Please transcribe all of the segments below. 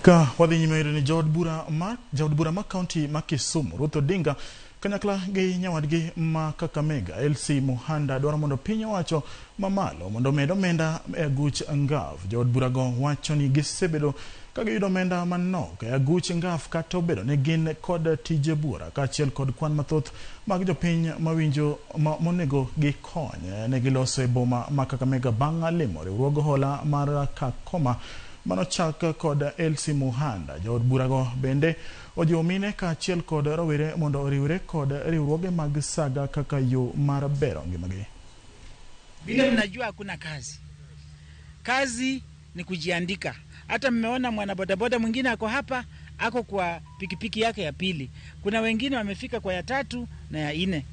Ka wadhi nyime yudo ni jaod bura ma kaunti ma Kisumu Ruth Odinga kanyakla gi nyawadgi ma Kakamega Elsie Muhanda dwaro mondo piny owacho mamalo mondo omed omenda e aguch NGAAF. Jood burago wacho ni gisebedo ka giyudo omenda manok e aguch NGAAF kata obedo ni gin kod tije buora kaachiel kod kwan mathoth mag jopiny mawinjo monego gikony. Ne giloso e boma ma Kakamega bang' limo riwruog hola mar Kakoma manochak kod Elsie Muhanda. Jood burago bende ojiwo mine kaachiel kod rowere mondo oriwre kod riwruoge mag saga kaka yo mar bero ngimagi. Vile mnajua hakuna kazi. Kazi ni kujiandika. Hata mmeona mwana bodaboda mwingine ako hapa, ako kwa pikipiki yake ya pili. Kuna wengine wamefika kwa ya tatu na ya nne.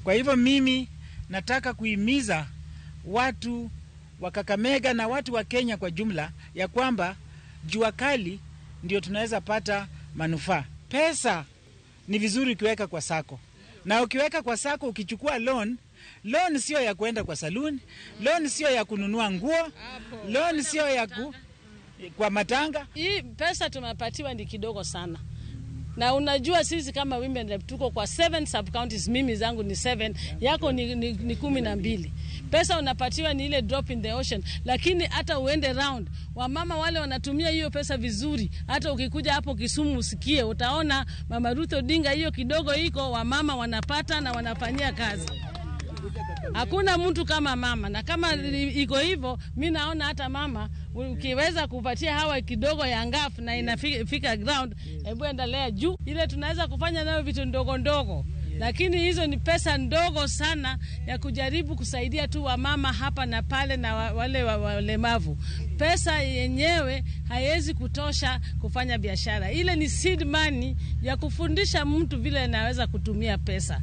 Kwa hivyo mimi nataka kuhimiza watu wa Kakamega na watu wa Kenya kwa jumla ya kwamba jua kali ndio tunaweza pata manufaa. Pesa ni vizuri ukiweka kwa sako. Na ukiweka kwa sako ukichukua loan, loan sio ya kuenda kwa saloon, loan sio ya kununua nguo, loan sio ya kwa matanga. Hii pesa tumepatiwa ni kidogo sana. Na unajua sisi kama women rep tuko kwa 7 sub counties, mimi zangu ni 7, yako ni 12. Pesa unapatiwa ni ile drop in the ocean, lakini hata uende round, wamama wale wanatumia hiyo pesa vizuri. Hata ukikuja hapo Kisumu usikie, utaona Mama Ruth Odinga hiyo kidogo iko, wamama wanapata na wanafanyia kazi. Hakuna mtu kama mama, na kama iko hivyo, mimi naona hata mama ukiweza kupatia hawa kidogo ya NGAAF na inafika ground, hebu endelea juu. Ile tunaweza kufanya nayo vitu ndogo ndogo. Lakini hizo ni pesa ndogo sana ya kujaribu kusaidia tu wamama hapa na pale na wale walemavu. Pesa yenyewe haiwezi kutosha kufanya biashara. Ile ni seed money ya kufundisha mtu vile anaweza kutumia pesa.